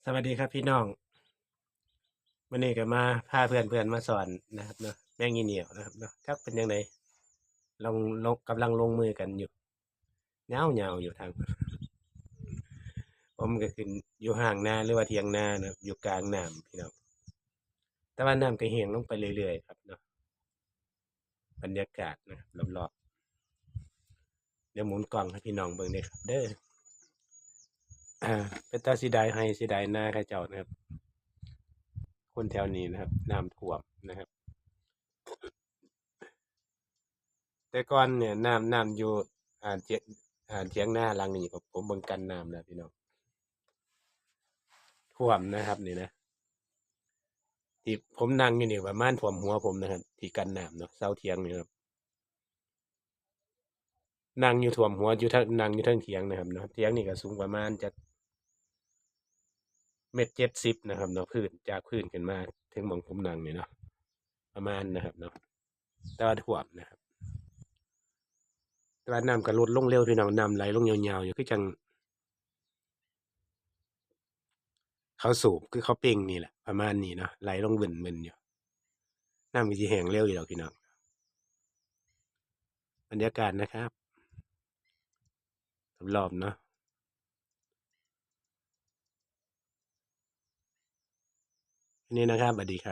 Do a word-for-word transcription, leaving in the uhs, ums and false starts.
สวัสดีครับพี่น้อง มื้อนี้ก็มาพาเพื่อนๆมาสอนนะครับเนาะ แมงอีเหนี่ยวนะครับเนาะ จักเป็นจั่งใด ลอง ลง กำลังลงมือกันอยู่ ยาวๆอยู่ทาง ผมก็ขึ้นอยู่ห้างนาหรือว่าเถียงนานะครับ อยู่กลางน้ำพี่น้อง แต่ว่าน้ำก็แห้งลงไปเรื่อยๆครับเนาะ บรรยากาศนะครับรอบๆ เดี๋ยวหมุนกล้องให้พี่น้องเบิ่งเด้อครับเด้อ อ่า เป็นตาเสียดายไฮ่เสียดายนาเขาเจ้านะครับ คนแถวนี้นะครับ น้ำท่วมนะครับ แต่ก่อนเนี่ย น้ำ น้ำอยู่ อ่า เถียง อ่า เถียงนาหลังนี้ ผม ผมเบิ่งกันน้ำแล้วพี่น้อง ท่วมนะครับนี่นะ ที่ผมนั่งอยู่นี่ประมาณท่วมหัวผมนะครับ ที่กันน้ำเนาะ เสาเถียงนี่ครับ นั่งอยู่ท่วมหัว อยู่เทิง นั่งอยู่เทิงเถียงนะครับเนาะ เถียงนี่ก็สูงประมาณจักเมตรเจ็ดสิบนะครับเนาะ พื้น จากพื้นขึ้นมาถึงหม่องผมนั่งนี่เนาะ ประมาณนะครับเนาะ แต่ว่าท่วมนะครับ แต่ว่าน้ำก็ลดลงเร็วพี่น้อง น้ำไหลลงยาวๆอยู่ คือจั่ง เขาสูบ คือเขาเป่งนี่แหละ ประมาณนี้เนาะ ไหลลงเบิ่นๆอยู่ น้ำก็สิแห้งเร็วอยู่ดอกพี่น้อง บรรยากาศนะครับ รอบๆเนาะ นี่นะครับ สวัสดีครับ